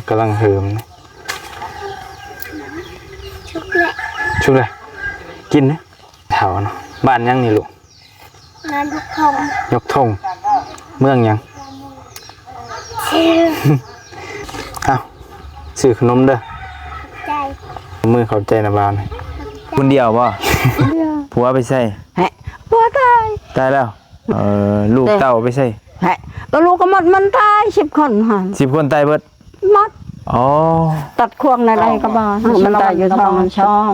ກຳລັງເຫີມ ສຸກແລ້ວ ສຸກແລ້ວ ກິນເດີ້ ເຖົ້າເນາະ. ບ້ານຫຍັງນີ້ລູກ? ບ້ານຍົກທົ່ງ ຍົກທົ່ງ ເມືອງຫຍັງ? ຊື່ ເອົ້າ ຊື້ຂະໜົມເດີ້ ຂອບໃຈ ມືຂອບໃຈນະບ່າວນະ. ຄົນດຽວບໍ່? ຜົວໄປໃສ? ແຮະ ຜົວຕາຍ ຕາຍແລ້ວ. ເອີ ລູກເຕົ້າໄປໃສ? ແຮະ ກໍລູກກໍໝົດ ມັນຕາຍສິບຄົນຫັ້ນ ສິບຄົນຕາຍເບິດ ໝົດ ອໍ ຕັດຂວ້າງໃນໃດກໍບໍ່ ມັນຕາຍຢູ່ທ້ອງສອງ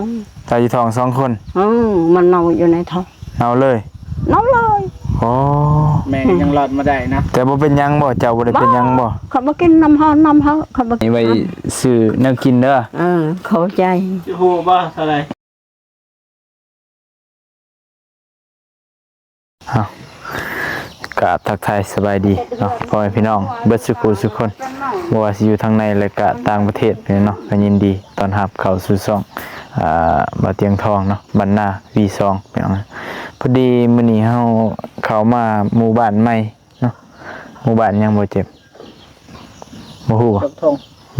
ຕາຍຢູ່ທ້ອງສອງຄົນ ເອີ ມັນເນົ່າຢູ່ໃນທ້ອງ ເນົ່າເລີຍ ເນົ່າເລີຍ ອໍ ແມ່ຍັງລອດມາໄດ້ນະ ແຕ່ບໍ່ເປັນຫຍັງບໍ່? ເຈົ້າບໍ່ໄດ້ເປັນຫຍັງບໍ່? ເຂົາບໍ່ກິນນ້ຳຮ້ອນນ້ຳເຮົາ ເຂົາບໍ່ກິນ ໄວ້ຊື້ແນວກິນເດີ ເອີ ເຂົ້າໃຈ ຊິຮູ້ບໍ່ເທົ່າໃດ? ເອົ້າ ກາບທັກທາຍສະບາຍດີເນາະ ພໍ່ແມ່ພີ່ນ້ອງເບິດສຸຜູ້ສຸຄົນ ບໍ່ວ່າຊິຢູ່ທາງໃນ ແລະ ກະຕ່າງປະເທດເນາະ ກໍຍິນດີຕ້ອນຮັບເຂົ້າສູ່ຊ່ອງ ອາ ບ່າວຕຽງທອງເນາະ ບ້ານນາ ວີສອງ ພີ່ນ້ອງ. ພໍດີມື້ນີ້ເຮົາເຂົ້າມາໝູ່ບ້ານໃໝ່ ເນາະ ໝູ່ບ້ານຫຍັງບໍ່ເຈັບ? ບໍ່ຮູ້ບໍ່? ຍົກທົ່ງ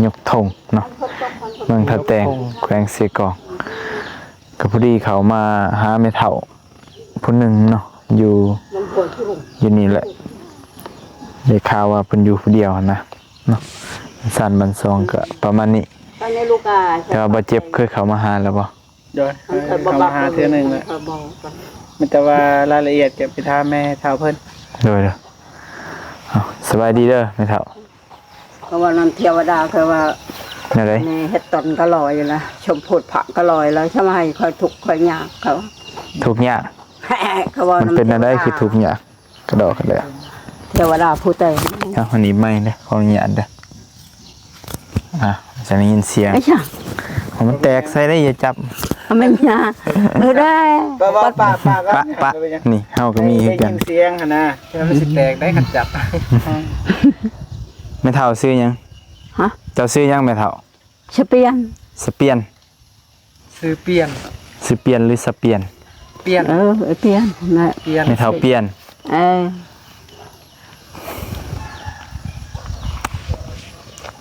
ຍົກທົ່ງເນາະ ເມືອງທ່າແຕງ ຍົກທົ່ງ ແຂວງເຊກອງ ກໍພໍດີເຂົ້າມາຫາແມ່ເຖົ້າຜູ້ໜຶ່ງເນາະ ຢູ່ ຢູ່ນີ້ແຫຼະ ໄດ້ຂ່າວວ່າເພິ່ນຢູ່ຜູ້ດຽວຫັ້ນນະເນາະ ຊານບ້ານຊ່ອງກໍປະມານນີ້ ແຕ່ວ່າບໍ່ເຈັບເຄີຍເຂົ້າມາຫາແລ້ວບໍ່? ໂດຍ ເຂົ້າມາຫາເທື່ອໜຶ່ງແລ້ວ ມີແຕ່ວ່າລາຍລະອຽດກໍໄປຖາມແມ່ເຖົ້າເພິ່ນ ໂດຍ ເອົ້າ ສະບາຍດີເດີແມ່ເຖົ້າ ເຂົາວ່ານັ້ນເທວະດາ ເຂົາວ່າແນວໃດ? ແມ່ເຮັດຕົນກໍລອຍລະ ສົມໂພດພະກໍລອຍລະ ຊະມາໃຫ້ຂ້ອຍທຸກຂ້ອຍຍາກ ເຂົາວ່າ ທຸກຍາກ ເຂົາວ່າ ມັນເປັນແນວໃດຄືທຸກຍາກ? ກະດອກກະເດືອ ເທວະດາຜູ້ແຕ່ງ ເອົາ ອັນນີ້ໄມ້ເດີ ຂໍອະນຸຍາດເດີ ອ່າ ຈະໄດ້ຍິນສຽງ ເອົາ ມັນແຕກໃສ່ໄດ້ ຢ່າຈັບ ເອົາ ແມ່ນຫຍັງ? ເອີ ໄດ້ ປະ ປະ ປະ ປະ ປະ ນີ້ເຮົາກໍມີຄືກັນ ໄດ້ຍິນສຽງຫັ້ນນະ ແຕ່ມັນຊິແຕກໄດ້ຄັນຈັບ ແມ່ເຖົ້າຊື່ຫຍັງ? ຮະ? ເຈົ້າຊື່ຫຍັງແມ່ເຖົ້າ? ສະປຽນ ສະປຽນ ຊື່ປຽນ ຊື່ປຽນ ຫຼື ສະປຽນ? ປຽນ ເອີ ປຽນນະ ປຽນ ແມ່ເຖົ້າປຽນ ເອີ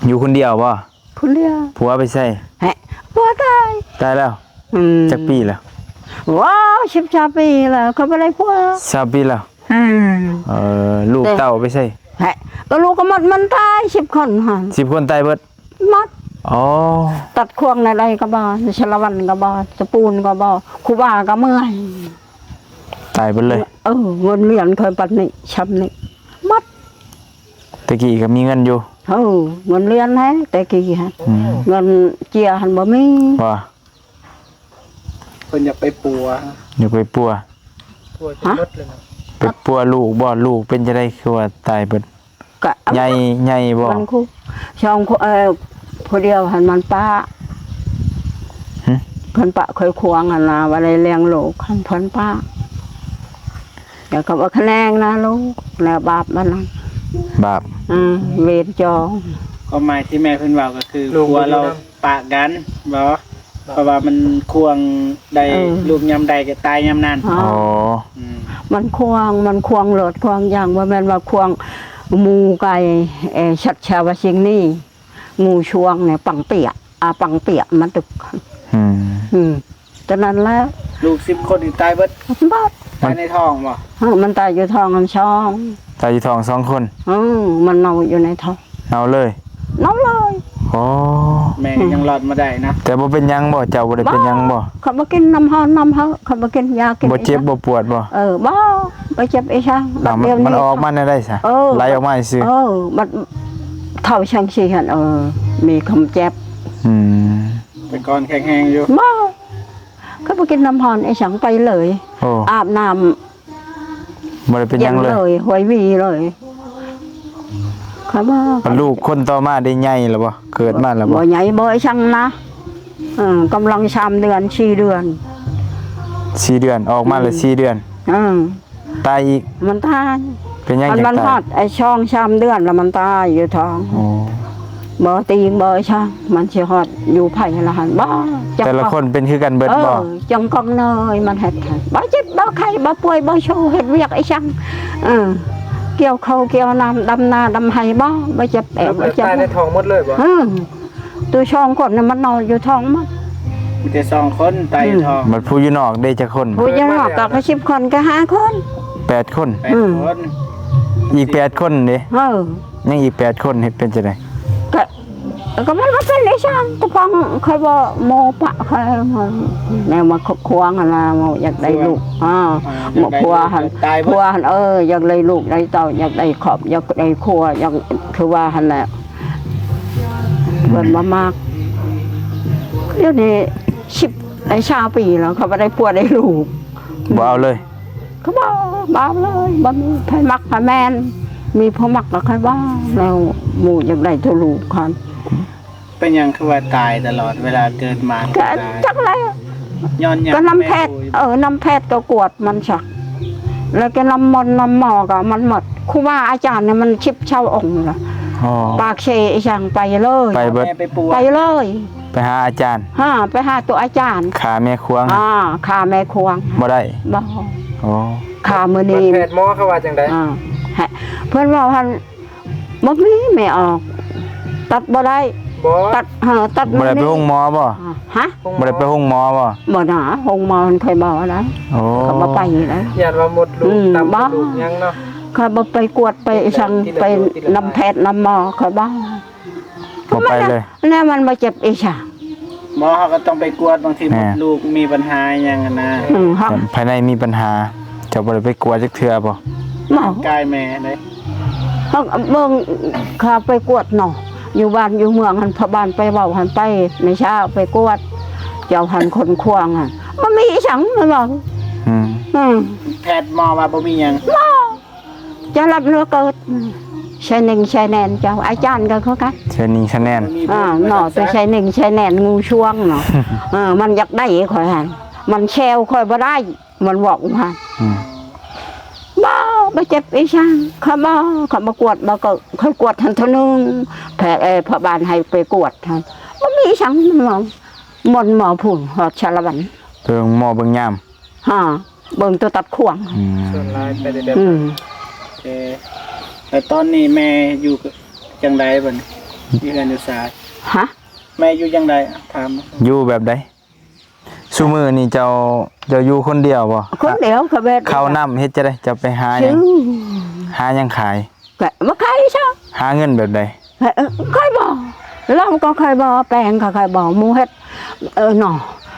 ຢູ່ຄົນດຽວບໍ່? ຜູ້ດຽວ ຜົວໄປໃສ? ແຮະ ຜົວຕາຍ ຕາຍແລ້ວ ອືມ ຈັກປີແລ້ວ? ວ້າວ ສິບຊາວປີແລ້ວ ເຂົາບໍ່ໄດ້ຜົວ ຊາວປີແລ້ວ ອືມ ເອີ ລູກເຕົ້າໄປໃສ? ແຮະ ກໍລູກກໍໝົດ ມັນຕາຍສິບຄົນຫັ້ນ ສິບຄົນຕາຍເບິດ ໝົດ ອໍ ຕັດຂວ້າງໃນໃດກໍບໍ່ ສາລະວັນກໍບໍ່ ສະປູນກໍບໍ່ ຄູບາກໍເມື່ອຍ ຕາຍເບິດເລີຍ ເອີ ເງິນຫຼຽນຂ້ອຍປານນີ້ຊ່ຳນີ້ ໝົດ ແຕ່ກີ້ກໍມີເງິນຢູ່ ເອີ ເງິນຫຼຽນແຮະ ແຕ່ກີ້ຫັ້ນ ອືມ ເງິນເຈ້ຍຫັ້ນບໍ່ມີ ວ່າ ເພິ່ນຢາກໄປປົວ ຢາກໄປປົວ ປົວຈົນໝົດເລີຍນະ ໄປປົວລູກບໍ່? ລູກເປັນຈັ່ງໃດຄືວ່າຕາຍເບິດ? ກະ ໃຫຍ່ ໃຫຍ່ບໍ່? ມັນຄູ ສອງຄົນ ເອີ ຜູ້ດຽວຫັ້ນມັນປະ ຫຶ? ເພິ່ນປະຂ້ອຍຂວ້າງຫັ້ນນະ ວ່າໄດ້ລ້ຽງລູກ ຄັນເພິ່ນປະ ແລ້ວກໍບໍ່ຂະແໜງນະລູກ ແລ້ວບາບມັນນະ ບາບ ອືມ ເວນຈອງ ຄວາມໝາຍທີ່ແມ່ເພິ່ນເວົ້າກໍຄື ລູກ ຜົວລາວ ປະກັນບໍ່? ເພາະວ່າມັນຂວ້າງໄດ້ ເອີ ລູກຍາມໃດກໍຕາຍຍາມນັ້ນ ອໍ ອືມ ມັນຂວ້າງ ມັນຂວ້າງລົດຂວ້າງຢ່າງ ບໍ່ແມ່ນວ່າຂວ້າງໝູ່ໄກ່ ເອີ ສັດຊາວະສິ່ງນີ້ ງູຊ່ວງນີ້ ປັງປຽກ ອາ ປັງປຽກມາຕຶກ ອືມ ອືມ ຕອນນັ້ນແຫຼະ ລູກສິບຄົນນີ້ຕາຍເບິດ ເບິດ ຕາຍໃນທ້ອງບໍ່? ເອີ ມັນຕາຍຢູ່ທ້ອງອັນສອງ ຕາຍຢູ່ທ້ອງສອງຄົນ ເອີ ມັນເນົ່າຢູ່ໃນທ້ອງ ເນົ່າເລີຍ ເນົ່າເລີຍ ອໍ ແມ່ຍັງລອດມາໄດ້ນະ ແຕ່ບໍ່ເປັນຫຍັງບໍ່? ເຈົ້າບໍ່ໄດ້ເປັນຫຍັງບໍ່? ເຂົາບໍ່ກິນນ້ຳຮ້ອນນ້ຳເຮົາ ເຂົາບໍ່ກິນຢາກິນ ບໍ່ເຈັບບໍ່ປວດບໍ່? ເອີ ບໍ່ ບໍ່ເຈັບອີຫຍັງ ບາດດຽວນີ້ ມັນອອກມາແນວໃດຊະ? ເອີ ໄຫຼອອກມາຊື່ ເອີ ບັດເຖົ້າຈັ່ງຊີ້ຫັ້ນ ເອີ ມີຄວາມເຈັບ ອືມ ແຕ່ກ່ອນແຂງແຮງຢູ່ ບໍ່ ເຂົາບໍ່ກິນນ້ຳຮ້ອນອີຫຍັງ ໄປເລີຍ ໂອ້ ອາບນ້ຳ ບໍ່ໄດ້ເປັນຫຍັງເລີຍ ເຢັນເລີຍ ຫວຍຫວີເລີຍ ຂ້ອຍວ່າ ບາດລູກຄົນຕໍ່ມາໄດ້ໃຫຍ່ແລ້ວບໍ່? ເກີດມາແລ້ວບໍ່? ບໍ່ໃຫຍ່ບໍ່ອີຫຍັງນະ ເອີ ກຳລັງສາມເດືອນ ສີ່ເດືອນ ສີ່ເດືອນ ອອກມາແລ້ວ ອືມ ສີ່ເດືອນ ເອີ ຕາຍອີກ ມັນຕາຍ ເປັນຫຍັງ ມັນ ຈັ່ງຕາຍ? ຮອດໄອ້ສອງສາມເດືອນແລ້ວມັນຕາຍຢູ່ທ້ອງ ໂອ້ ບໍ່ຕີງບໍ່ຊ່າງ ມັນຊິຮອດຢູ່ໃຜລະຫັ້ນ ບໍ່ ແຕ່ລະຄົນເປັນຄືກັນເບິດບໍ່? ເອີ ຈັ່ງກອງເນີຍ ມັນເຮັດໃຫ້ ບໍ່ເຈັບບໍ່ໄຂ້ ບໍ່ປ່ວຍບໍ່ໂຊ ເຮັດວຽກອີ່ຫຍັງ ເອີ ກ່ຽວເຂົ້າກ່ຽວນ້ຳ ດຳນາດຳໄຮ່ບໍ່? ບໍ່ຈັບແອວ ບໍ່ຈັບ ຕາຍໃນທ້ອງໝົດເລີຍບໍ່? ເອີ ໂຕສອງຄົນນະ ມັນນອນຢູ່ທ້ອງໝົດ ມີແຕ່ສອງຄົນຕາຍຢູ່ ອືມ ທ້ອງ. ບັດຜູ້ຢູ່ນອກເດ້ຈັກຄົນ? ຜູ້ຢູ່ນອກກໍ ກໍສິບຄົນ ກໍຫ້າຄົນ ແປດຄົນ ແປດ ອືມ ຄົນ ອີກແປດຄົນເດ້? ເອີ ຍັງອີກແປດຄົນ ເຮັດເປັນຈັ່ງໃດ? ກໍ ກໍມັນບໍ່ເປັນອີຫຍັງ ຕະປອງຂ້ອຍບໍ່ ໝໍປະຂ້ອຍ ແນວມາຄວາງຫັ້ນນະ ໝໍຢາກໄດ້ລູກ ອ່າ ໝໍຜົວຫັ້ນ ຜົວຫັ້ນ ເອີ ຢາກໄດ້ລູກໄດ້ເຕົ້າ ຢາກໄດ້ຄອບ ຢາກໄດ້ຄົວ ຢາກ ຄືວ່າຫັ້ນແຫຼະ ເພິ່ນບໍ່ມັກ ດຽວນີ້ສິບ ໄດ້ຊາວປີແລ້ວ ຂ້ອຍບໍ່ໄດ້ຜົວໄດ້ລູກ ບໍ່ເອົາເລີຍ. ກໍບໍ່ ບໍ່ເລີຍ ບໍ່ມີໃຜມັກໃຜແມ່ນ ມີຜູ້ມັກກໍຄ່ອຍວ່າ ແລ້ວໝູ່ຢາກໄດ້ໂຕລູກຫັ້ນ. ເປັນຫຍັງຄືວ່າຕາຍຕະຫຼອດ ເວລາເກີດມາກໍຕາຍ? ຈັກແລ້ວ ຍ້ອນຫຍັງ? ກໍນ້ຳແພດ ເອີ ນ້ຳແພດກໍກວດມັນຊະ ແລ້ວກໍນ້ຳມົນນ້ຳໝໍກໍມັນໝົດ ຄູບາອາຈານນີ້ມັນສິບຊາວອົງລະ ອໍ ປາກເຊອີຫຍັງໄປເລີຍ ໄປເບິດ ໄປເລີຍ. ໄປຫາອາຈານ ຮະ ໄປຫາຕົວອາຈານ ຂ້າແມ່ຂວາງ ອ່າ ຂ້າແມ່ຂວາງ ບໍ່ໄດ້ ບໍ່ ອໍ ຂ້າມື້ນີ້ ແພດໝໍເຂົາວ່າຈັ່ງໃດ? ອ່າ ເພິ່ນເວົ້າຫັ້ນ ບໍ່ມີແມ່ອອກ ຕັດບໍ່ໄດ້ ບໍ່ ຕັດ ເອີ ຕັດ ບໍ່ໄດ້ໄປໂຮງໝໍບໍ່? ຮະ ບໍ່ໄດ້ໄປໂຮງໝໍບໍ່? ບໍ່ນາ ໂຮງໝໍຫັ້ນຂ້ອຍບໍ່ໄດ້ ໂອ້ ຂ້ອຍບໍ່ໄປໄດ້ ຢ້ານວ່າມົດລູກ ອືມ ຕ່ຳ ບໍ່ ລູກຫຍັງເນາະ ຂ້ອຍບໍ່ໄປກວດໄປອີຫຍັງ ໄປນຳແພດນຳໝໍ ຂ້ອຍບໍ່ ບໍ່ໄປເລີຍ ແນວມັນບໍ່ເຈັບອີຫຍັງ. ໝໍເຮົາກໍຕ້ອງໄປກວດ ບາງທີ ແມ່ນ ມົດລູກມີບັນຫາອີຫຍັງຫັ້ນນະ ອືມ ພາຍໃນມີບັນຫາ ເຈົ້າບໍ່ໄດ້ໄປກວດຈັກເທື່ອບໍ່? ໝໍ ກາຍແມ່ເດ້ ເຮົາເບິ່ງ ຂ້າໄປກວດເນາະ ຢູ່ບ້ານຢູ່ເມືອງຫັ້ນ ພໍ່ບ້ານໄປເວົ້າຫັ້ນ ໄປແມ່ຊາວໄປກວດ ເຈົ້າຫັ້ນຄົນຂວາງຫັ້ນ ບໍ່ມີອີຫຍັງ ເພິ່ນເວົ້າ ອືມ ອືມ ແພດໝໍວ່າບໍ່ມີຫຍັງ ໝໍ ຈະລັບເຫຼືອເກີດ ໃສ່ໜິງໃສ່ແໜ້ນເຈົ້າ ອາຈານກໍຄືກັນ ໃສ່ໜິງໃສ່ແໜ້ນ ອ່າ ເນາະ ໄປໃສ່ໜິງໃສ່ແໜ້ນງູຊ່ວງເນາະ ເອີ ມັນຢາກໄດ້ຂ້ອຍຫັ້ນ ມັນແຊວຂ້ອຍບໍ່ໄດ້ ມັນເວົ້າຫັ້ນ ອືມ ບໍ່ ບໍ່ເຈັບອີຫຍັງ ຂ້ອຍບໍ່ ຂ້ອຍບໍ່ກວດ ບໍ່ກໍ ຂ້ອຍກວດຫັ້ນເທື່ອໜຶ່ງ ແພດ ເອີ ພໍ່ບ້ານໃຫ້ໄປກວດຫັ້ນ ບໍ່ມີອີຫຍັງ ໝໍ ໝໍພຸ້ນ ຮອດສາລະວັນ ເບິ່ງໝໍເບິ່ງຍາມ ຮະ ເບິ່ງໂຕຕັດຂວາງ ອືມ ສ່ວນຫຼາຍໄປແບບ ອືມ ໂອເຄ ແລ້ວຕອນນີ້ແມ່ຢູ່ຈັ່ງໃດບັດນີ້? ຢູ່ເຮືອນຢູ່ຊານ ຮະ ແມ່ຢູ່ຈັ່ງໃດ? ຖາມ ຢູ່ແບບໃດ? ຊຸມື້ນີ້ເຈົ້າ ເຈົ້າຢູ່ຄົນດຽວບໍ່? ຄົນດຽວ ກໍແບບ ເຂົ້ານ້ຳເຮັດຈັ່ງໃດ? ເຈົ້າໄປຫາຫຍັງ? ຫາຫຍັງຂາຍ? ກໍມາຂາຍຊະ ຫາເງິນແບບໃດ? ເອີ ຂ້ອຍບໍ່ ລາວກໍຂ້ອຍບໍ່ ແປ້ງກໍຂ້ອຍບໍ່ ໝູ່ເຮັດ ເອີ ເນາະ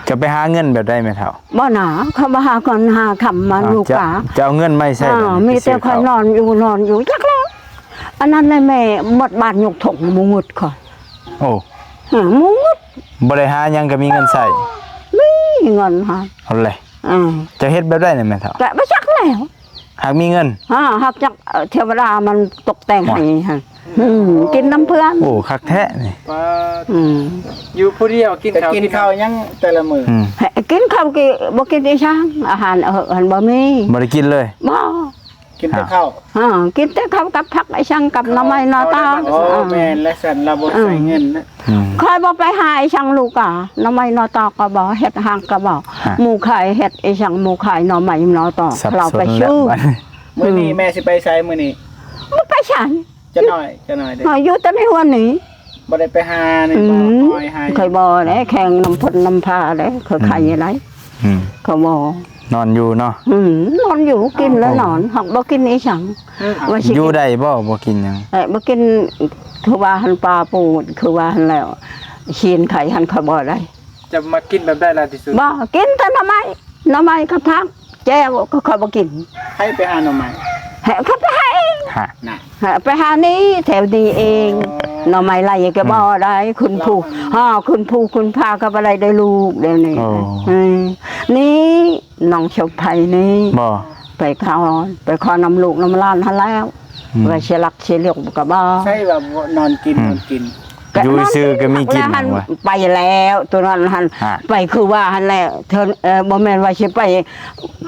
ຈະໄປຫາເງິນແບບໃດແມ່ເຖົ້າ? ບໍ່ນາ ຂ້ອຍບໍ່ຫາເງິນຫາຄຳມາ ອ່າ ລູກກາ ຈະເອົາເງິນມາໃສ? ອ່າ ມີແຕ່ຂ້ອຍນອນຢູ່ ນອນຢູ່ ຈັກແລ້ວ ອັນນັ້ນແຫຼະແມ່ ໝົດບ້ານຍົກຖົງ ໝູ່ງຶດຂ້ອຍ ໂອ້ ເອີ ໝູ່ງຶດ ບໍ່ໄດ້ຫາຫຍັງກໍມີເງິນໃຊ້ ມີເງິນຫາ ເອົາແຫຼະ ເອີ ຈະເຮັດແບບໃດນະແມ່ເຖົ້າ? ກໍບໍ່ຈັກແລ້ວ ຫາກມີເງິນ ຫາ ຫາກຈັກ ເອີ ເທວະດາມັນຕົກແຕ່ງໃຫ້ຫັ້ນ ໂອ້ຍ ອືມ ກິນນຳເພື່ອນ ໂອ້ ຄັກແທ້ນີ້ ປາດ ອືມ ຢູ່ຜູ້ດຽວ ກິນເຂົ້າ ກິນເຂົ້າຫຍັງແຕ່ລະມື້? ອືມ ກິນເຂົ້າ ກິ ບໍ່ກິນອີຫຍັງ ອາຫານ ເອີ ອັນ ບໍ່ມີ ບໍ່ໄດ້ກິນເລີຍ ບໍ່ ກິນແຕ່ເຂົ້າ ອ່າ ກິນແຕ່ເຂົ້າກັບຜັກ ອີຫຍັງກັບໜໍ່ໄມ້ໜໍ່ຕອກ ໂອ້ ແມ່ນແຫຼະ ຊັ້ນລາວບໍ່ໃຊ້ເງິນນະ ອືມ ຂ້ອຍບໍ່ໄປຫາອີຫຍັງລູກອາ ໜໍ່ໄມ້ໜໍ່ຕອກກໍບໍ່ ເຫັດຫາງກໍບໍ່ ຮະ ໝູ່ຂາຍເຫັດອີຫຍັງ ໝູ່ຂາຍໜໍ່ໄມ້ໜໍ່ຕອກ ສັບສົນແລ້ວ ລາວໄປຊື້ ບາດນີ້ ມື້ນີ້ ອືມ ແມ່ຊິໄປໃສມື້ນີ້? ບໍ່ໄປໃສ ຈັກໜ້ອຍ ຈັກໜ້ອຍເດ້ ເຮົາຢູ່ແຕ່ໃນເຮືອນນີ້ ບໍ່ໄດ້ໄປຫາໃນ ອືມ ບໍ່ ຫອຍຫາ ຂ້ອຍບໍ່ເດ້ ແຂ່ງນຳພົນນຳພາເດ້ ຂ້ອຍ ອືມ ໄຄໄດ້ ອືມ ຂ້ອຍບໍ່ ນອນຢູ່ເນາະ ອືມ ນອນຢູ່ ກິນແລ້ວນອນ ເອົ້າ ຫາກບໍ່ກິນອີຫຍັງ ອືມ ວ່າຊິ ຢູ່ໄດ້ບໍ່ ບໍ່ກິນຫຍັງ ເອີ ບໍ່ກິນ ຄືວ່າຫັ້ນ ປາປູ ຄືວ່າຫັ້ນແລ້ວ ຊີ້ນໄກ່ຫັ້ນ ຂ້ອຍບໍ່ໄດ້ ຈະມັກກິນແບບໃດຫຼາຍທີ່ສຸດ? ບໍ່ ກິນແຕ່ໜໍ່ໄມ້ ໜໍ່ໄມ້ກັບຜັກ ແຈ່ວກໍຂ້ອຍບໍ່ກິນ ໃຜໄປຫາໜໍ່ໄມ້? ໃຫ້ເຂົາໄປຫາເອງ ຮະ ນະ ຫາໄປຫານີ້ ແຖວນີ້ເອງ ອໍ ໜໍ່ໄມ້ໄລ່ກໍບໍ່ໄດ້ ອືມ ຄຸນຜູ້ ອໍ ຄຸນຜູ້ຄຸນພາກໍບໍ່ໄດ້ ໄດ້ລູກດຽວນີ້ ອໍ ເອີ ນີ້ ນ້ອງໂຊກໄພນີ້ ບໍ່ ໄປຂໍ ໄປຂໍນຳລູກນຳຫຼານຫັ້ນແລ້ວ ອືມ ວ່າຊິລັກຊິຫຼວງກໍບໍ່ ໃຊ່ວ່ານອນກິນ ອືມ ນອນກິນ ຢູ່ຊື່ກໍມີກິນ ແລ້ວຫັ້ນວ່າ ໄປແລ້ວ ໂຕນັ້ນຫັ້ນ ຮະ ໄປຄືວ່າຫັ້ນແຫຼະ ເທີ ເອີ ບໍ່ແມ່ນວ່າຊິໄປ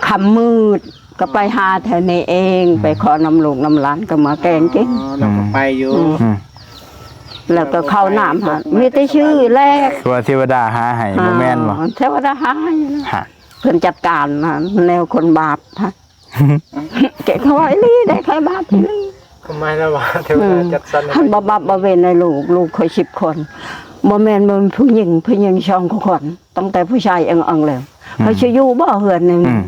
ຄ່ຳມືດ ກໍໄປຫາແຖວນີ້ເອງ ອືມ ໄປຂໍນຳລູກນຳຫຼານກໍມາແກງກິນ ອໍ ແລ້ວກໍໄປຢູ່ ອືມ ອືມ ແລ້ວກໍເຂົ້ານ້ຳຫັ້ນ ມີແຕ່ຊື່ແຫຼະ ຄືວ່າເທວະດາຫາໃຫ້ ອ່າ ບໍ່ແມ່ນບໍ່? ເທວະດາຫາໃຫ້ ຮະ ເພິ່ນຈັດການນະ ແນວຄົນບາບ ເກະເຂົາເວົ້າອີ່ຫຼີເດ້ ຂ້ອຍບາບອີ່ຫຼີ ກໍໝາຍລະວ່າເທວະດາຈັດສັນໃຫ້ ອືມ ຄັນບໍ່ບາບບໍ່ເວນໃຫ້ລູກ ລູກຂ້ອຍສິບຄົນ ບໍ່ແມ່ນ ບໍ່ແມ່ນຜູ້ຍິງ ຜູ້ຍິງສອງຄົນ ຕັ້ງແຕ່ຜູ້ຊາຍເອງເອົງແລ້ວ ອືມ ຂ້ອຍຊິຢູ່ບໍ່ເຮືອນນີ້ ອືມ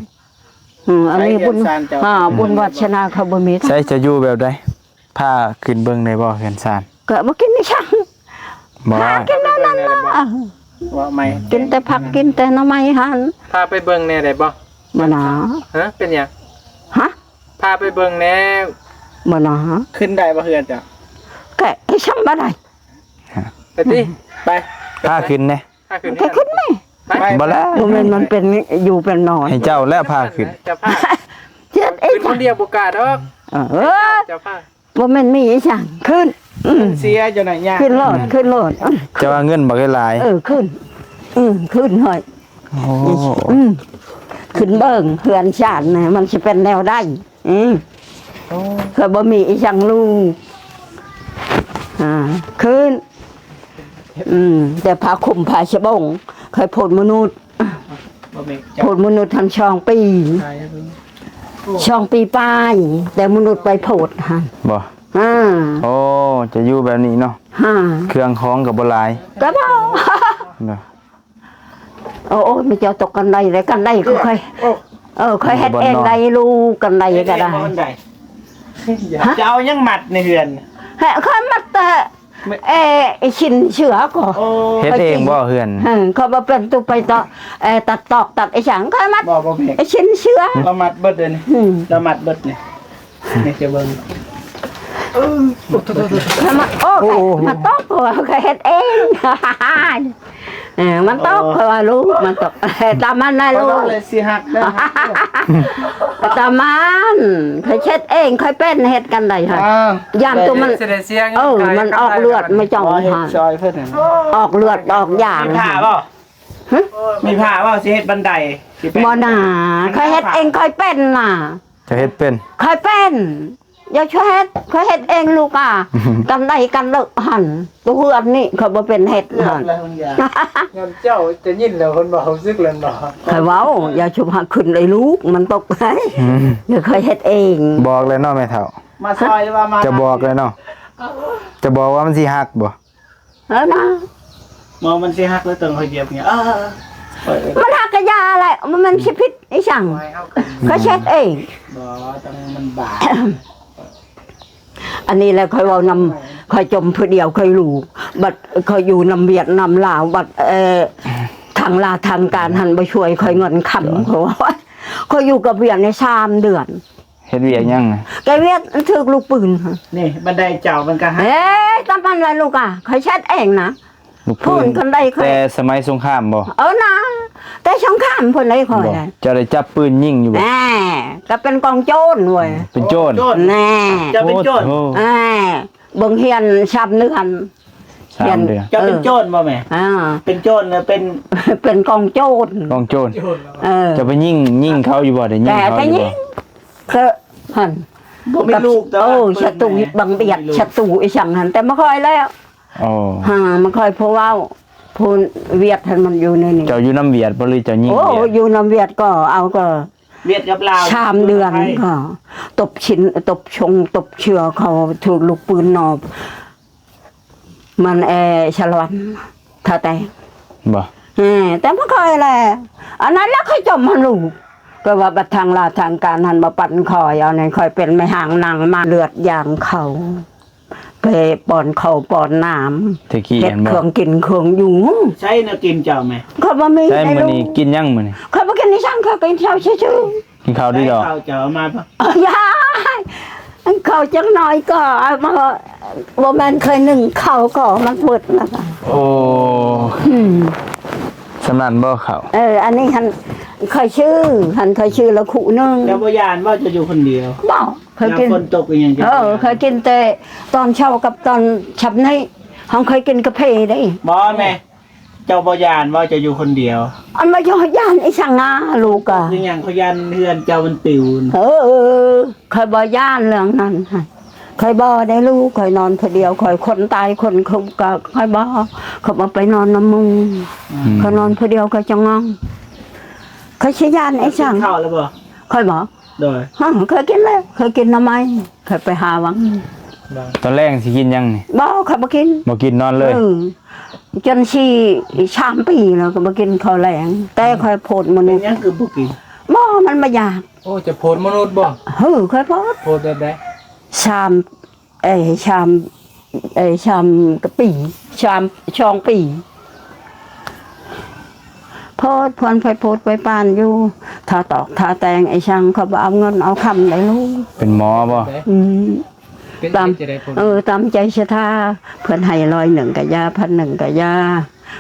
ອືມ ອັນນີ້ບຸນ ອ່າ ບຸນວາສະໜາເຂົາບໍ່ມີ ໃສຈະຢູ່ແບບໃດ? ພາຂຶ້ນເບິ່ງໄດ້ບໍ່ເຮືອນຊານ? ກໍບໍ່ກິນອີຫຍັງ ບໍ່ ພາກິນແນວນັ້ນລະ ເວົ້າໃໝ່ ກິນແຕ່ຜັກ ກິນແຕ່ໜໍ່ໄມ້ຫັ້ນ ພາໄປເບິ່ງແດ່ໄດ້ບໍ່? ບໍ່ນາ ຮະ ເປັນຫຍັງ? ຮະ ພາໄປເບິ່ງແດ່ ບໍ່ນາ ຂຶ້ນໄດ້ບໍ່ເຮືອນເຈົ້າ? ແກະໃຫ້ຊ່າງບໍ່ໄດ້ ໄປຕິ ໄປ ພາຂຶ້ນແດ່ ພາຂຶ້ນ ແກະຂຶ້ນແມ່ ໄປ ບໍ່ລະ ບໍ່ແມ່ນມັນເປັນຢູ່ເປັນນອນ ໃຫ້ເຈົ້າແລ້ວພາຂຶ້ນ ເຈົ້າພາ ເຈັບເອງ ຂຶ້ນຄົນດຽວບໍ່ກ້າດອກ ເອີ ເຈົ້າພາ ບໍ່ແມ່ນມີອີຫຍັງ ຂຶ້ນ ອືມ ເສຍເຈົ້ານະຍາ ຂຶ້ນໂລດ ຂຶ້ນໂລດ ເຈົ້າວ່າເງິນບັກຫຼາຍ ເອີ ຂຶ້ນ ອືມ ຂຶ້ນເຮີ້ຍ ໂອ້ ອືມ ຂຶ້ນເບິ່ງເຮືອນຊານນະ ມັນຊິເປັນແນວໃດ ອືມ ໂອ້ ເຂົາບໍ່ມີອີຫຍັງລູກ ອ່າ ຂຶ້ນ ອືມ ແຕ່ຜ້າຄຸມຜ້າສະບົງ ເຄີຍໂພດມະນຸດ ບໍ່ແມ່ນ ໂພດມະນຸດຫັ້ນສອງປີ ສອງປີປາຍ ແຕ່ມະນຸດໄປໂພດຫັ້ນ ບໍ່ ອ່າ ໂອ້ ຈະຢູ່ແບບນີ້ເນາະ ຮະ ເຄື່ອງຂອງກໍບໍ່ຫຼາຍ ກໍບໍ່ ເນາະ ໂອ້ຍ ມີເຈົ້າຕົກກັນໄດ ແລະກັນໄດຂ້ອຍ ເອີ ຂ້ອຍເຮັດເອງໄດ ລູກ ກັນໄດກໍໄດ້ ຈະເອົາຫຍັງມັດໃນເຮືອນ? ເຮັດ ຂ້ອຍມັດແຕ່ ເອີ ຊິນເສືອກໍ ໂອ້ ເຮັດເອງບໍ່ເຮືອນ? ເອີ ຂ້ອຍບໍ່ເປັນ ຕູໄປຕະ ເອີ ຕັດຕອກຕັດອີຫຍັງ ຂ້ອຍມັດ ບໍ່ ບໍ່ແມ່ນ ຊິນເສືອ ລາວມັດເບິດເດ້ນີ້ ອືມ ລາວມັດເບິດນີ້ ນີ້ຈະເບິ່ງ ເອີ ມາ ໂອ້ ໂອ້ ມາຕົກ ຂ້ອຍເຮັດເອງ ເອີ ມັນຕົກ ຂ້ອຍວ່າລູກ ມັນຕົກ ຕາມມັນນະລູກ ຊິຫັກເດີ ຕາມມັນ ຂ້ອຍເຮັດເອງ ຂ້ອຍເປັນ ເຮັດກັນໄດ້ຫັ້ນ ຢ້ານໂຕມັນ ເອີ ມັນອອກເລືອດ ມາເຈົ້າ ເຮັດຊ່ອຍເພິ່ນ ອອກເລືອດອອກຢາງ ມີຜ້າບໍ່? ຮະ? ມີຜ້າບໍ່? ຊິເຮັດບັນໄດ ຊິເປັນ ບໍ່ນາ ຂ້ອຍເຮັດເອງ ຂ້ອຍເປັນນະ ເຈົ້າເຮັດເປັນ? ຂ້ອຍເປັນ ຢ່າຊ່ວຍເຮັດ ຂ້ອຍເຮັດເອງລູກອາ ກັນໄດກັນເລິກຫັ້ນ ໂຕເຮືອນນີ້ຂ້ອຍບໍ່ເປັນເຮັດຫັ້ນ ຍ້ອນເຈົ້າໄດ້ຍິນແລ້ວເພິ່ນເວົ້າ ຮູ້ສຶກແລ້ວເນາະ ຂ້ອຍເວົ້າ ຢ່າຊຸບຫັກຂຶ້ນເລີຍລູກ ມັນຕົກໄດ ອືມ ດຽວຂ້ອຍເຮັດເອງ ບອກແລ້ວເນາະແມ່ເຖົ້າ ມາຊ່ອຍຫຼືວ່າມາ ຈະບອກແລ້ວເນາະ ຈະບອກວ່າມັນຊິຫັກບໍ່? ເອີນະ ບໍ່ ມັນຊິຫັກແລ້ວ ຕ້ອງຄ່ອຍຢຽບນີ້ ເອີ ມັນຫັກກະຢ່າແຫຼະ ມັນ ມັນຊິຜິດອີຫຍັງ ຂ້ອຍເຊັດເອງ ບໍ່ ຕ້ອງມັນບາດ ອັນນີ້ແຫຼະຂ້ອຍເວົ້ານຳ ຂ້ອຍຈົ່ມຜູ້ດຽວ ຂ້ອຍລູກ ບັດຂ້ອຍຢູ່ນຳຫວຽດນາມລາວ ບັດ ເອີ ທາງລາວທາງການຫັ້ນບໍ່ຊ່ວຍຂ້ອຍເງິນຄຳ ຂ້ອຍວ່າ ຂ້ອຍຢູ່ກັບຫວຽດໃນສາມເດືອນ ເຮັດວຽກຫຍັງນະ? ແກ້ວຽກຖືກລູກປືນຫັ້ນ ນີ້ບັນໄດເຈົ້າມັນກະຫັກ ເອີຍ ຕາມມັນລະລູກອາ ຂ້ອຍເຊັດເອງນະ ລູກປືນ ພຸ້ນຄັນໄດຂ້ອຍ ແຕ່ສະໄໝສົງຄາມບໍ່? ເອີນະ ແຕ່ສົງຄາມພຸ້ນເດ້ຂ້ອຍ ບໍ່ ເຈົ້າໄດ້ຈັບປືນຍິງຢູ່ບໍ່? ແນ່ ກໍເປັນກອງໂຈນເວີຍ ເປັນໂຈນ ໂອ້ ໂຈນ ແນ່ ເຈົ້າເປັນໂຈນ ໂອ້ ແນ່ ເບິ່ງຮຽນສາມເດືອນ ສາມເດືອນ ຮຽນ ເຈົ້າເປັນໂຈນບໍ່ແມ່? ອ່າ ເປັນໂຈນຫຼືເປັນ ເປັນກອງໂຈນ ກອງໂຈນ ເອີ ເຈົ້າໄປຍິງ ຍິງເຂົາຢູ່ບໍ່? ໄດ້ຍິງເຂົາຢູ່ບໍ່? ກໍຫັ້ນ ບໍ່ມີລູກ ເອີ ສັດຕູບັງບຽດ ສັດຕູອີ່ສັງຫັ້ນ ແຕ່ບໍ່ຄ່ອຍແລ້ວ ໂອ້ ຫາ ມັນຄ່ອຍຜູ້ເວົ້າ ຜູ້ຫວຽດຫັ້ນມັນຢູ່ໃນນີ້ ເຈົ້າຢູ່ນຳຫວຽດບໍ່ ຫຼືເຈົ້າຍິງຫວຽດ? ໂອ້ ຢູ່ນຳຫວຽດກໍເອົາກໍ ຫວຽດກັບລາວ ສາມເດືອນກໍຕົບຊິນ ຕົບຊົງ ຕົບເຊືອເຂົາ ຖືກລູກປືນນອກ ມັນແອສະລະວັນ ທ່າແຕງ ບໍ່ ເອີ ແຕ່ບໍ່ຄ່ອຍແຫຼະ ອັນນັ້ນລະຂ້ອຍຈົ່ມຫັ້ນລູກ ກໍວ່າບັດທາງລາວທາງການຫັ້ນມາປັ່ນຂ້ອຍ ເອົາໃຫ້ຂ້ອຍເປັນແມ່ຮ້າງນາງມາ ເລືອດຢາງເຂົາ ໄປປ້ອນເຂົ້າປ້ອນນ້ຳ ແຕ່ກີ້ເຮັດເຄື່ອງກິນເຄື່ອງຢູ່ ໃຊ້ແນວກິນເຈົ້າແມ່ ຂ້ອຍບໍ່ມີ ໃຊ້ມື້ນີ້ກິນຫຍັງມື້ນີ້? ຂ້ອຍບໍ່ກິນອີ່ສັງ ຂ້ອຍກິນເຂົ້າຊື່ໆ ກິນເຂົ້າດີດອກ ເຂົ້າເຈົ້າເອົາມາບໍ່? ເອົາຢາ ເຂົ້າຈັກໜ້ອຍກໍເອົາມາ ບໍ່ແມ່ນເຄີຍໜຶ້ງເຂົ້າກໍມັນເບິດນະ ໂອ້ ອືມ ສ່ຳນັ້ນບໍ່ເຂົ້າ? ເອີ ອັນນີ້ຫັ້ນຂ້ອຍຊື້ ຫັ້ນຂ້ອຍຊື້ລະຄຸໜຶ່ງ ເຈົ້າບໍ່ຢ້ານບໍ່ ເຈົ້າຢູ່ຄົນດຽວ? ບໍ່ ເຄີຍກິນ ຝົນຕົກອີ່ຫຍັງ ເອີ ເຄີຍກິນແຕ່ຕອນເຊົ້າກັບຕອນສຳນີ້ ເຮົາເຄີຍກິນກາເຟເດ້ ບໍ່ແມ່ ເຈົ້າບໍ່ຢ້ານບໍ່ ເຈົ້າຢູ່ຄົນດຽວ? ອັນວ່າຢ້ານອີ່ສັງນາ ລູກກະ ຄືຫຍັງ ເຂົາຢ້ານເຮືອນເຈົ້າມັນປິວ ເອີ ຂ້ອຍບໍ່ຢ້ານເລື່ອງນັ້ນ ຂ້ອຍບໍ່ໄດ້ລູກ ຂ້ອຍນອນຜູ້ດຽວ ຂ້ອຍຄົນຕາຍຄົນຄຸບກໍຂ້ອຍບໍ່ ຂ້ອຍບໍ່ໄປນອນນຳໝູ່ ອືມ ຂ້ອຍນອນຜູ້ດຽວ ຂ້ອຍຈະງອງ ຂ້ອຍຊິຢ້ານອີ່ສັງ ກິນເຂົ້າແລ້ວບໍ່? ຂ້ອຍບໍ່ ໂດຍ ຮະ ເຄີຍກິນແລ້ວ ເຄີຍກິນໜໍ່ໄມ້ ເຄີຍໄປຫາຫວັງ. ຕອນແລງຊິກິນຫຍັງນີ້? ບໍ່ ຂ້ອຍບໍ່ກິນ ບໍ່ກິນ ນອນເລີຍ. ເອີ ຈົນສີ່ ສາມປີແລ້ວກໍບໍ່ກິນເຂົ້າແລງ ແຕ່ຂ້ອຍໂພດມະນຸດ. ເປັນຫຍັງຄືບໍ່ກິນ? ບໍ່ ມັນບໍ່ຢາກ. ໂອ້ ຈະໂພດມະນຸດບໍ່? ເອີ ຂ້ອຍໂພດ. ໂພດແບບໃດ? ສາມ ເອີ ຊາມ ເອີ ຊາມກະປີ ຊາມ ສອງປີ ໂພດ ພວນໄຟໂພດໄຟປານຢູ່ ທາຕອກທາແຕ່ງໄອ້ຊ່າງ ເຂົາບໍ່ເອົາເງິນເອົາຄຳໃດລູກ. ເປັນໝໍບໍ່? ອືມ ເປັນ ຕາມ ເຮັດຈັ່ງໃດ? ເອີ ຕາມໃຈສັດທາ ເພິ່ນໃຫ້ຮ້ອຍໜຶ່ງກະຢ່າ ພັນໜຶ່ງກະຢ່າ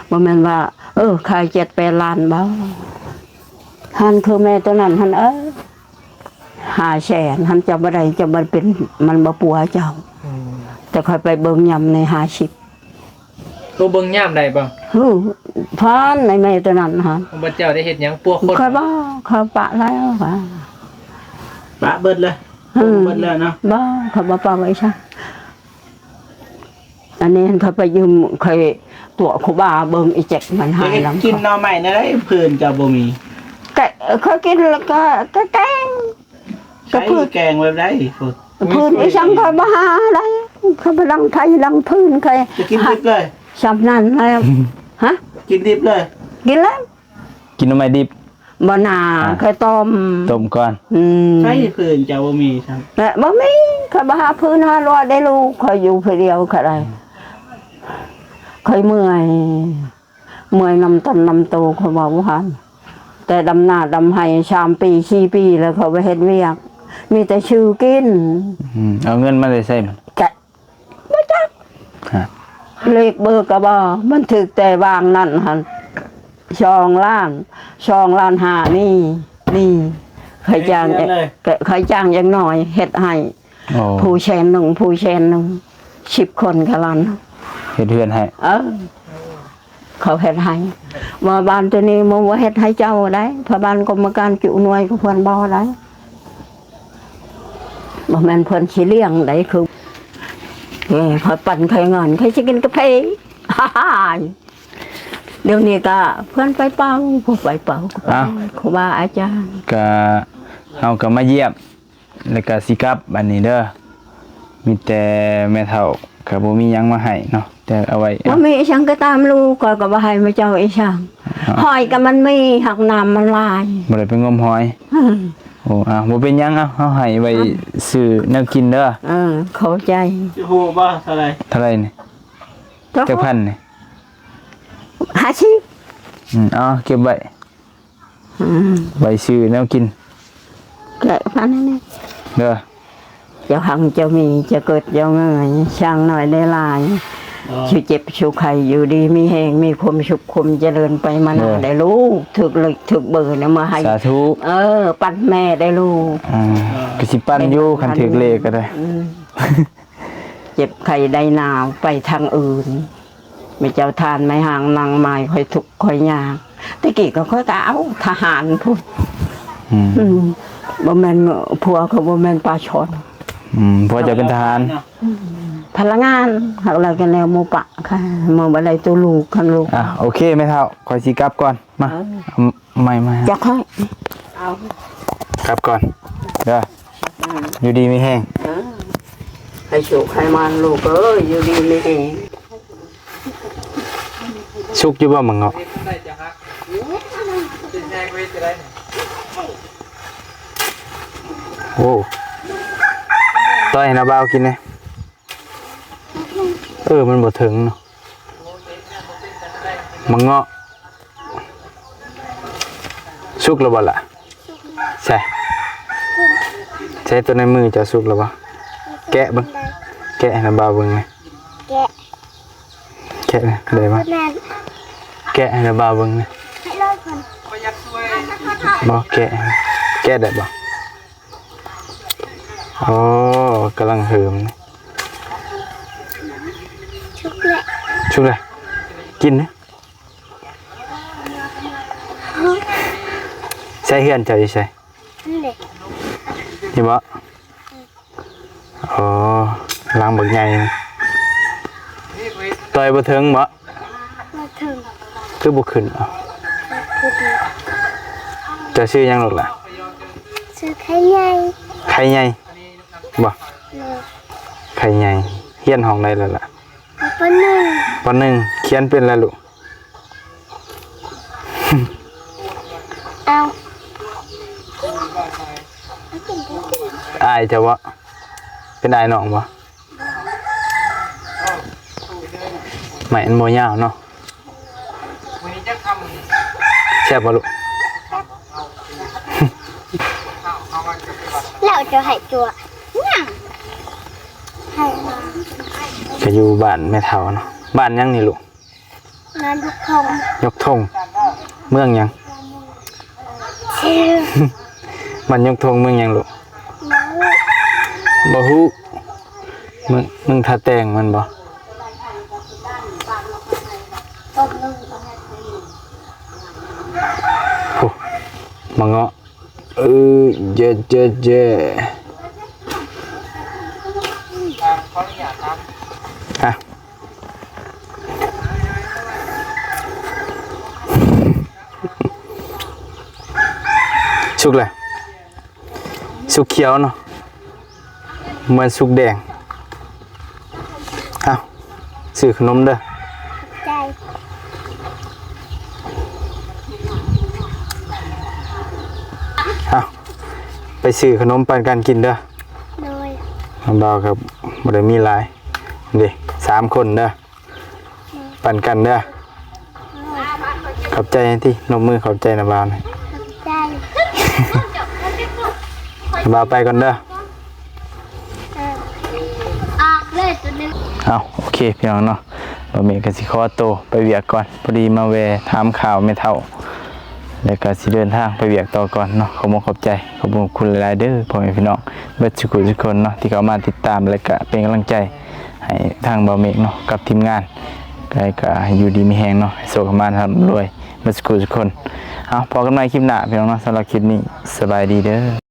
ບໍ່ແມ່ນວ່າ ເອີ ຂາຍເຈັດແປດລ້ານບໍ່? ຫັ້ນຄືແມ່ໂຕນັ້ນຫັ້ນ ເອີ ຫ້າແສນຫັ້ນ ເຈົ້າບໍ່ໄດ້ ເຈົ້າບໍ່ເປັນ ມັນບໍ່ປົວເຈົ້າ. ອືມ ແຕ່ຂ້ອຍໄປເບິ່ງຍາມໃນຫ້າສິບ. ໂຕເບິ່ງຍາມໃດບໍ່? ຫື ພານໃນແມ່ໂຕນັ້ນຫັ້ນ. ບໍ່ ເຈົ້າໄດ້ເຮັດຫຍັງ ປົວຄົນ? ຂ້ອຍບໍ່ ຂ້ອຍປະແລ້ວ. ປະເບິດເລີຍ? ຫື ເບິດແລ້ວເນາະ? ບໍ່ ຂ້ອຍບໍ່ປະໄວ້ຊະ. ອັນນີ້ເຂົາໄປຢືມ ຂ້ອຍຕົວະຄູບາເບິ່ງອີແຈັກມັນຫາຍແລ້ວ. ກິນໜໍ່ໄມ້ແນວໃດ? ເພິ່ນເຈົ້າບໍ່ມີ. ກະ ຂ້ອຍກິນແລ້ວກະ ກະແກງ ກະພືດ. ໃຊ້ແກງແບບໃດ? ພືດອີສັງຂ້ອຍບໍ່ຫາໄດ້ ຂ້ອຍບໍ່ດັງໄຟດັງຟືນ ຂ້ອຍ ຈະກິນດິບເລີຍ? ຊ່ຳນັ້ນແລ້ວ. ຮະ? ກິນດິບເລີຍ? ກິນແລ້ວ. ກິນໜໍ່ໄມ້ດິບ? ບໍ່ນາ ອ່າ ຂ້ອຍຕົ້ມ ຕົ້ມກ່ອນ. ອືມ ໃຊ້ຟືນເຈົ້າບໍ່ມີຊ້ຳ? ແລະ ບໍ່ມີ ຂ້ອຍບໍ່ຫາຟືນຫາລົວໄດ້ລູກ ຂ້ອຍຢູ່ຜູ້ດຽວກໍໄດ້. ຂ້ອຍເມື່ອຍ ເມື່ອຍນຳຕົນນຳໂຕ ຂ້ອຍເວົ້າບໍ່ທັນ. ແຕ່ດຳນາດຳໄຮ່ສາມປີສີ່ປີແລ້ວ ຂ້ອຍບໍ່ເຮັດວຽກ ມີແຕ່ຊື້ກິນ. ອືມ ເອົາເງິນມາແຕ່ໃສ? ກະ ບໍ່ຈັກ ຮະ ເລກເບີກໍບໍ່ ມັນຖືກແຕ່ວາງນັ້ນຫັ້ນ ສອງລ້ານ ສອງລ້ານຫ້າ ນີ້ ນີ້ ຂ້ອຍຈ້າງ ເຮັດເຮືອນເລີຍ ຂ້ອຍຈ້າງຢ່າງໜ້ອຍເຮັດໃຫ້. ໂອ້ ຜູ້ແສນໜຶ່ງ ຜູ້ແສນໜຶ່ງ ສິບຄົນກໍລ້ານ ເຮັດເຮືອນໃຫ້. ເອີ ເຂົາເຮັດໃຫ້ ວ່າບ້ານໂຕນີ້ບໍ່ວ່າເຮັດໃຫ້ເຈົ້າໄດ໋ ເພາະບ້ານກຳມະການຈຸໜ່ວຍກໍເພິ່ນບໍ່ໄດ້ ບໍ່ແມ່ນເພິ່ນຊິລ້ຽງໄດ໋ ຄື ເອີ ຂ້ອຍປັ່ນໄຂ່ງອນ ຂ້ອຍຊິກິນກາເຟ. ດຽວນີ້ກໍເພິ່ນໄປເປົ່າ ຜູ້ໄປເປົ່າ ອ້າວ ຄູບາອາຈານ ກະເຮົາກໍມາຢ້ຽມ ແລ້ວກະຊິກັບອັນນີ້ເດີ ມີແຕ່ແມ່ເຖົ້າກໍບໍ່ມີຫຍັງມາໃຫ້ເນາະ ແຕ່ເອົາໄວ້ ບໍ່ມີອີ່ຫຍັງກໍຕາມລູກ ຂ້ອຍກໍບໍ່ໃຫ້ມາເຈົ້າອີ່ຫຍັງ. ອໍ ຫອຍກໍມັນມີ ຫາກນ້ຳມັນຫຼາຍ ບໍ່ໄດ້ໄປງົມຫອຍ. ອືມ ໂອ້ ອ່າ ບໍ່ເປັນຫຍັງ ເອົາ ເຮົາໃຫ້ໄວ້ ອ່າ ຊື້ແນວກິນເດີ. ເອີ ຂອບໃຈ. ຮູ້ບໍ່ເທົ່າໃດ? ເທົ່າໃດນີ້? ຈັກພັນນີ້? ຫ້າສິບ. ອືມ ເອົາເກັບໄວ້ ອືມ ໄວ້ຊື້ແນວກິນ ແກະພັນນີ້ເດີ. ເຈົ້າຮັ່ງເຈົ້າມີ ເຈົ້າເກີດເຈົ້າເງີຍ ຊ່າງໜ້ອຍໄດ້ຫຼາຍ ເຈົ້າເຈັບເຈົ້າໄຂ້ ຢູ່ດີມີແຮງ ມີຄວາມສຸກຄວາມຈະເລີນໄປມານາ ເອີ ໄດ້ລູກ ຖືກເລກຖືກເບີນະມາໃຫ້ ສາທຸ. ເອີ ປັນແມ່ໄດ້ລູກ. ອ່າ ກໍຊິປັນຢູ່ ຄັນຖືກເລກກໍໄດ້. ອືມ ເຈັບໄຂ້ໄດ້ໜາວໄປທາງອື່ນ ແມ່ເຈົ້າທ່ານໄມ້ຫາງນາງໝາຍ ຂ້ອຍທຸກຂ້ອຍຍາກ ແຕ່ກີ້ກໍຂ້ອຍກໍເອົາທະຫານພຸ້ນ. ອືມ ອືມ ບໍ່ແມ່ນ ຜົວກໍບໍ່ແມ່ນປາຊອນ. ອືມ ຜົວເຈົ້າເປັນທະຫານ ອືມ ພະນັກງານ ຫາກແລ້ວກໍແນວໝູ່ປະ ມາບໍ່ໄດ້ໂຕລູກ ຄັນລູກ. ອ່ະ ໂອເຄ ແມ່ເຖົ້າ ຂ້ອຍຊິກັບກ່ອນ. ມາ ເອີ ເອົາໄມ້ມາ ຈັກໃຫ້ ເອົາ ກັບກ່ອນເດີ. ອືມ ຢູ່ດີມີແຮງ ເອີ ໃຫ້ໂຊກໃຫ້ໝານລູກເອີຍ ຢູ່ດີມີແຮງ. ສຸກຢູ່ບໍ່ໝາກເງາະ? ໂອ້ ຕ່ອຍໃຫ້ນ້າບ່າວກິນແດ່. ເອີ ມັນບໍ່ເຖິງເນາະ ໝາກເງາະ. ສຸກແລ້ວບໍ່ລະ? ໃສ່ ໃສ່ໂຕໃນມືເຈົ້າ ສຸກແລ້ວບໍ່? ແກະເບິ່ງ ແກະໃຫ້ນ້າບ່າວເບິ່ງແດ່. ແກະ ແກະໄດ້ບໍ່? ແກະໃຫ້ນ້າບ່າວເບິ່ງແດ່. ບໍ່ ແກະ ແກະໄດ້ບໍ່? ອໍ ກຳລັງເຫີມ. ສຸກແລ້ວ ສຸກແລ້ວ ກິນເດີ້. ໃສ ເຮືອນເຈົ້າຢູ່ໃສ? ນີ້ເດ ນີ້ບໍ່? ອໍ ຫຼັງບັກໃຫຍ່. ຕ່ອຍບໍ່ເຖິງບໍ່? ບໍ່ເຖິງ. ຄືບໍ່ຂຶ້ນ? ເຈົ້າຊື່ຫຍັງລູກຫຼ້າ? ຊື່ ໄຂ່ໃຫຍ່ ໄຂ່ໃຫຍ່ບໍ່? ໂດຍ ໄຂ່ໃຫຍ່. ຮຽນຫ້ອງໃດແລ້ວລະ? ປ.ໜຶ່ງ ປ.ໜຶ່ງ. ຂຽນເປັນແລ້ວລູກ? ເອົາ ອາຍເຈົ້າບໍ່? ເປັນອາຍນ້ອງບໍ່? ໄມ້ມັນບໍ່ຍາວເນາະ. ແຊບບໍ່ລູກ? ແລ້ວຈະໃຫ້ຕົວະຫຍັງ? ໃຫ້ມາ ກະຢູ່ບ້ານແມ່ເຖົ້າເນາະ. ບ້ານຫຍັງນີ້ລູກ? ບ້ານຍົກທົງ ຍົກທົງ. ເມືອງຫຍັງ? ຊື່ ບ້ານຍົກທົງ ເມືອງຫຍັງລູກ? ບໍ່ຮູ້ ບໍ່ຮູ້. ເມືອງ ເມືອງທ່າແຕງແມ່ນບໍ່? ໂອ້ ມາເງາະ. ເອີ ເຢ ເຢ ເຢ ອະ ສຸກແລ້ວ ສຸກຂຽວເນາະ. ເໝືອນສຸກແດງ. ເອົາ ຊື້ຂະໜົມເດີ. ໃຈ ເອົາ ໄປຊື້ຂະໜົມປັນກັນກິນເດີ. ໂດຍ ບ່າວກໍບໍ່ໄດ້ມີຫຼາຍເດ້ ສາມຄົນເດີ. ປັນກັນເດີ. ຂອບໃຈຕິ ນົບມືຂອບໃຈນະບ່າວນະ. ຂອບໃຈ. ບ່າວໄປກ່ອນເດີ. ເອີ ອອກເລີຍຕົວໜຶ່ງ. ເອົາ ໂອເຄພີ່ນ້ອງເນາະ ບ່າວເມກກໍຊິຂໍໂຕໄປວຽກກ່ອນ ພໍດີມາແວ່ຖາມຂ່າວແມ່ເຖົ້າ ແລ້ວກໍຊິເດີນທາງໄປວຽກຕໍ່ກ່ອນເນາະ. ຂອບອົກຂອບໃຈ ຂອບຄຸນຫຼາຍໆເດີ ພໍ່ແມ່ພີ່ນ້ອງເບິດສຸກຄົນເນາະ ທີ່ເຂົ້າມາຕິດຕາມ ແລະກະເປັນກຳລັງໃຈໃຫ້ທາງບ່າວເມກເນາະ ກັບທີມງານ. ກະໃຫ້ ກະໃຫ້ຢູ່ດີມີແຮງເນາະ ໃຫ້ໂຊກໃຫ້ໝານຮ່ຳລວຍເບິດສຸກຄົນ. ເອົາ ພໍ້ກັນໃໝ່ຄລິບໜ້າພີ່ນ້ອງເນາະ ສຳລັບຄລິບນີ້ ສະບາຍດີເດີ.